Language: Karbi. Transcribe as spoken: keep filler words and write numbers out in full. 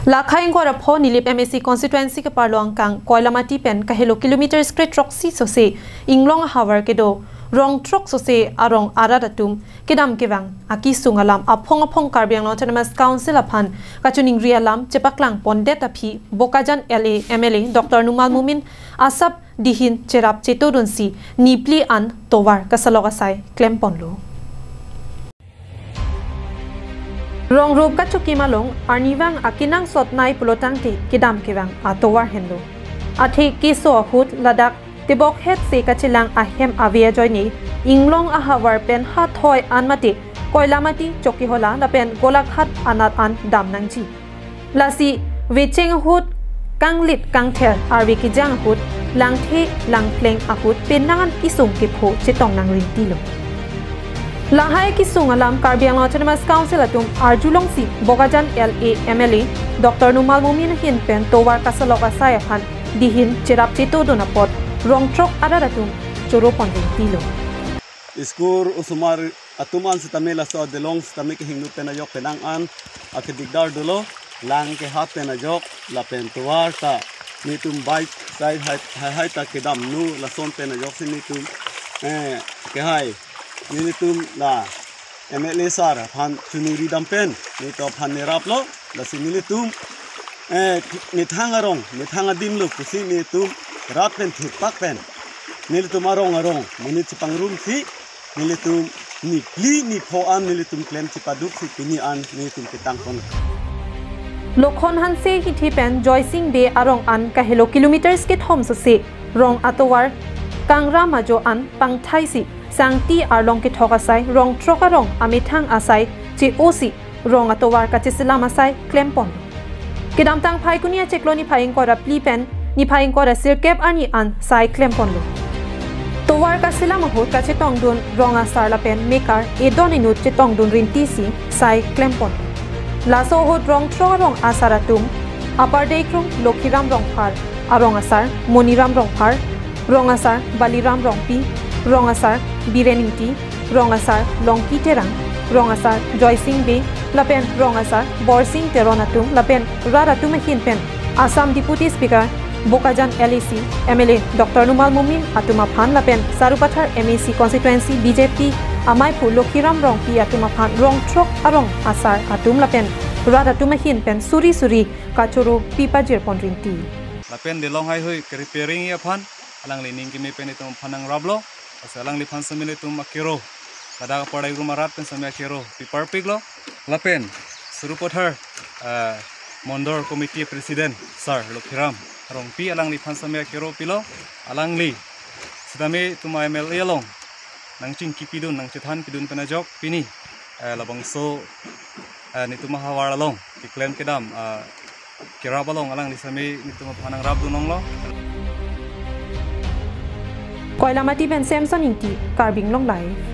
Lakhai ingkoi ra pho Nilip M A C constituency keparlo angkang Koilamati pen kahelo kilometers kre throksi sose inglong ahavar kedo rong throk sose arong arat atum kedam kevang akesung alam aphong aphong Karbi Anglong Autonomous Council aphan kachiningri alam chepaklang pondet aphi Bokajan L A M L A Doctor Numal Momin asap dihin cherap chetodunsi niphli an tovar kasalok asai klemponlo. Rong rup kachokim along arnivang akenangsot nai pulotangte kedam kevang atovar henlo. Athe keso ahut ladak tebok het se kachelang ahem ave ajoine inglong ahavar pen hathoi an mate Koilamati, Chokihola lapen Golaghat anat an dam nangji. Lasi vecheng ahut kanglit kangther arve kejang ahut langthe langpleng ahut penang an kesung kepho chetong nangrintilo. Lahai kesung alam Karbi Anglong Autonomous Council atum arjulongsi Bokajan L A M L A Doctor Numal Momin ahin pen tovar kasalok asai aphan dihin cherap chetodun apot rong throk arat atum choro ponrintilo. School osomar atum an sitame laso adelong sitame kehingno pen ajok penang an akedikdar dolo, lang kehat pen ajok lapen tovar ta nelitum bike sai hai hai hai ta kedamno, lason pen ajoksi nelitum eh kehai nelitum la M L A sir aphan chunuri dam pen nelitum aphan neraplo. Lasi nelitum eh methang arong methang adim lo pusi nelitum rat pen thurpak pen nelitum arong arong monit chepangrumsi nelitum niphli nipho an nelitum klem chepaduksi pini an nelitum ketang pon. Lokhon Hanse hithi pen Joysing Bey arong an kahelo kilometers kethom sose rong atovar kangram ajo an pangthaisi sangti arlong kethok asai rong throk arong amethang asai che-osi rong atovar kacheselam asai klempon. Kedamtang Phaikuni achiklo niphai ingkoi ra phli pen niphai ingkoi ra sirkep arni an sai klemponlo. Tovar kaselam ahut kachetongdun rong asar lapen mekar edon inut chetongdun rintisi sai klempon. Laso ahut rong throk arong asar atum Upper Deikrom Lokhiram Rongphar, arong asar Moniram Rongphar, rong asar Baliram Rongpi, rong asar Biren Ingti, rong asar Longki Terang, rong asar Joysing Bey, lapen rong asar Borsing Teron atum, lapen rat atum ahin pen Assam Deputy Speaker, Bokajan L A C M L A Doctor Numal Momin atum aphan, lapen Sarupathar M A C constituency B J P amaiphu Lokhiram Rongpi atum aphan rong throk arong asar atum lapen rat atum ahin pen suri suri kachoro pipajir ponrinti. Lapen delong haihui ke repairing aphan alangli ning keme pen itum aphan nangraplo. Lasi alangliphan sitame nelitum akero, ladak Upper Deikrom arat pen sitame akero piparpiklo. Lapen Sarupathar, eh, Mondol Committee President Sir Lokhiram Rongpi alangliphan sitame akero pilo. Alangli sitame itum M L A along nangchingkipidun, nangchethanpidun pen ajok pini, eh, labangso, eh, nelitum ahavar along keklem kedam, eh, kerap along alangli sitame nelitum aphan nangrapdun longlo. Koilamati pen Samson Ingti, Karbi Anglong Live.